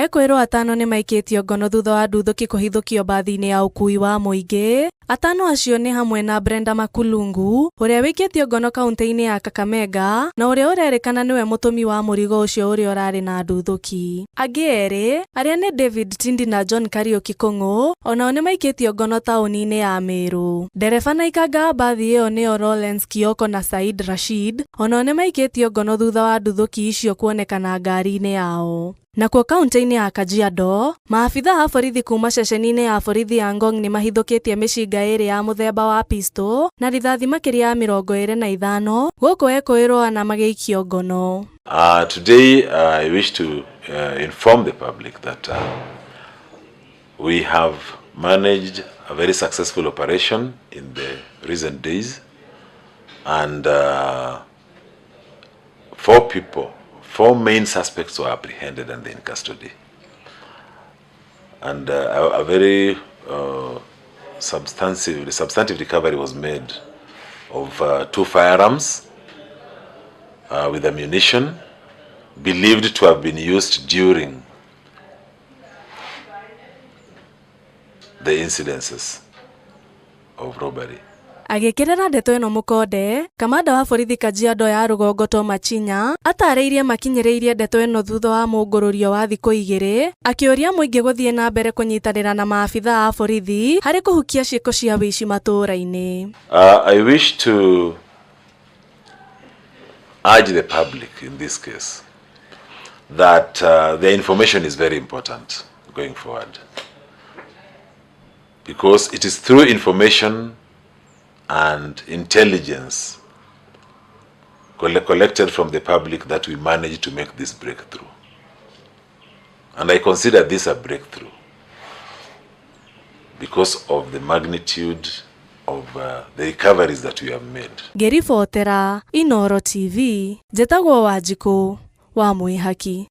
Ekũĩrwo atano nĩmaikĩtio ngono thutha wa nduthũki kũhithũkio mbathi-inĩ ya ũkuui wa mũingĩ. Atano acio nĩ hamwe na Brenda Makulungu ũrĩa wĩikĩtio ngono kauntĩ-inĩ ya Kakamega na ũrĩa ũrerĩkana nĩwe mũtũmi wa mũrigo ũcio ũrĩa ũrarĩ na nduthũki. Angĩ erĩ arĩa nĩ David Tindi na John Kariũki Kũng'ũ onao nĩmaikĩtio ngono taũni-inĩ ya Meru. Ndereba na ikanga a mbathi ĩyo nĩo Lawrence Kioko na Said Rashid onao nĩmaikĩtio ngono thutha wa nduthũki icio kuonekana ngari-inĩ yao. Nakuo kauntĩ-inĩ ya Kajiado, maabithaa a borithi kuma ceceni-inĩ ya borithi ya Ngong nĩmahithũkĩtie mĩcinga ĩrĩ ya mũthemba wa pistol na rithathi makĩria ya 25 gũkũ ekũĩrwo ana magĩikio ngono. Today I wish to inform the public that we have managed a very successful operation in the recent days, and four people, four main suspects were apprehended and they're in custody. And a very substantive recovery was made of two firearms with ammunition believed to have been used during the incidences of robbery. Agĩkĩrĩra ndeto ĩno mũkonde, kamanda wa borithi Kajiado ya rũgongo Tom Achinya atarĩirie makinyĩrĩirie ndeto ĩno thutha wa mũngũrũrio wa thikũ igĩrĩ, akĩũria mũingĩ gũthiĩ na mbere kũnyitanĩra na maabithaa a borithi harĩ kũhukia ciĩko cia wĩici matũũra-inĩ. I wish to urge the public in this case that the information is very important going forward, because it is through information and intelligence collected from the public that we managed to make this breakthrough. And I consider this a breakthrough because of the magnitude of the recoveries that we have made. Ngĩribotera Inooro TV, njĩtagwo Wanjikũ wa Mwĩhaki.